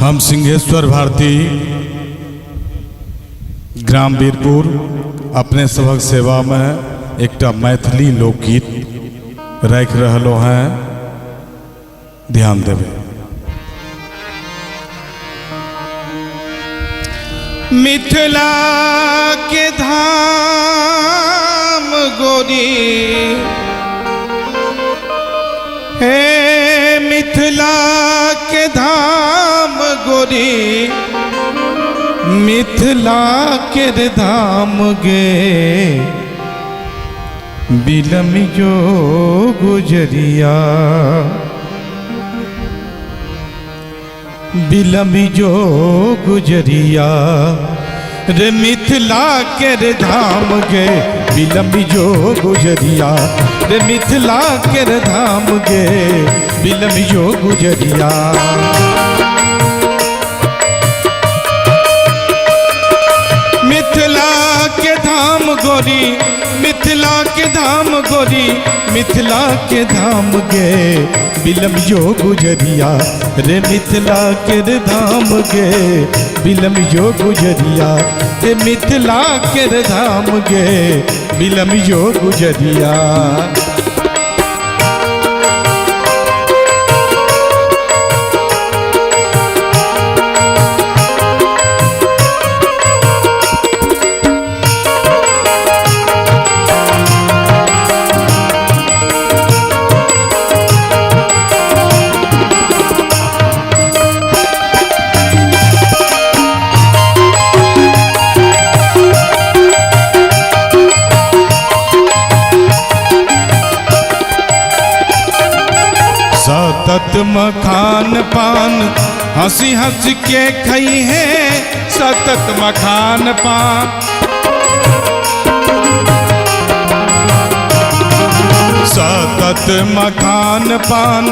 हम सिंहेश्वर भारती, ग्राम वीरपुर, अपने सभक सेवा में एकटा मैथिली लोकगीत राखि रहलहुँ हैं। ध्यान देबै। मिथिला के धाम गोरी, हे मिथिला के धाम गोरी, मिथिला के धाम गे, बिलम जो गुजरिया, बिलम जो गुजरिया रे, मिथिला के रे धाम गे, बिलम जो गुजरिया रे, मिथिला के रे धाम गे, बिलम जो गुजरिया। मिथिला के धाम गोरी, मिथिला के धाम गोरी, मिथिला के धाम गे, बिलम जो गुजरिया रे, मिथिला के रे धाम गे, बिलम जो गुजरिया रे, मिथिला के रे धाम गे, बिलम जो गुजरिया। सतत मखान पान हंसी हंस के खई है, सतत मखान पान, सतत मखान पान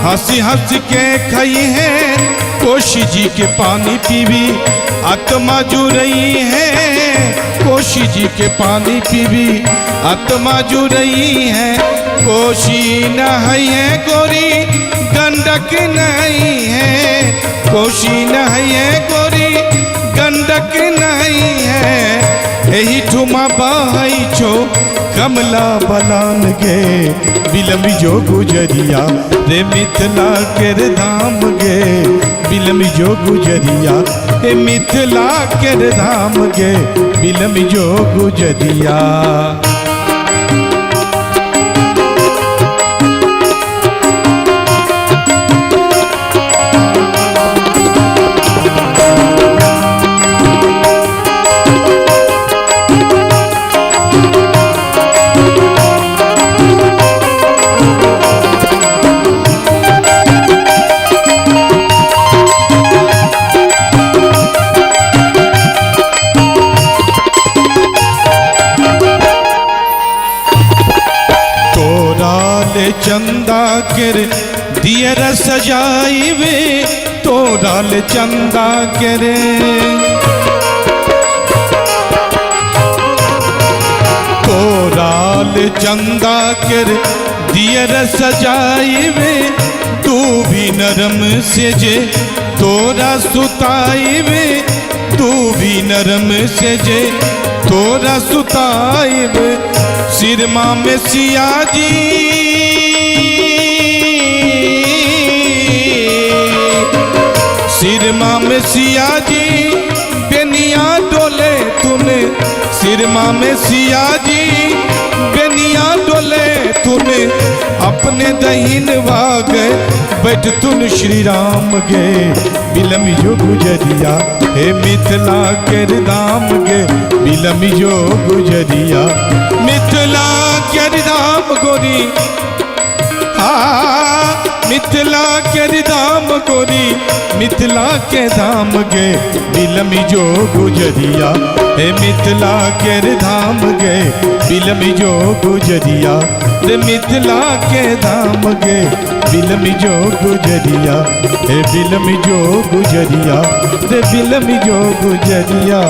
हंसी हंस के खई है, कोशी जी के पानी पीवी आत्मा जुरई है, कोशी जी के पानी पीवी आत्मा जुरई है, कोशी नहई है गोरी गंडक नहीं है, कोशी नहई है गोरी गंडक नहीं है, एही ठुमा बहई छो कमला बलान गे, बिलम जो गुजरिया रे, मिथिला के रे धाम गे, बिलम जो गुजरिया ए मिथिला के रे धाम गे, बिलम जो गुजरिया। तोरा ले चंदा के रे दियर सजाइबे, तोरा ले चंदा के रे, तोरा ले चंदा के रे दियर सजाइबे, तू भी नरम से जे तोरा सुताइबे, तू भी नरम से जे तोरा सुताइबे, सिरमा में सिया जी, सिरमा में सिया जी बेनिया डोले तूने, सिरमा में सिया जी बेनिया डोले तूने, अपने दहीन वागे बैठ तुन श्री राम गे, बिलम जो गुजरिया हे मिथिला के धाम गे, बिलम जो गुजरिया, मिथिला के धाम गोरी, आ मिथिला के धाम गोरी, मिथिला के धाम गे, बिलम जो गुजरिया हे मिथिला के धाम गे, बिलम जो गुजरिया रे, मिथिला के धाम गे, बिलम जो गुजरिया हे बिलम जो गुजरिया रे, बिलम जो गुजरिया।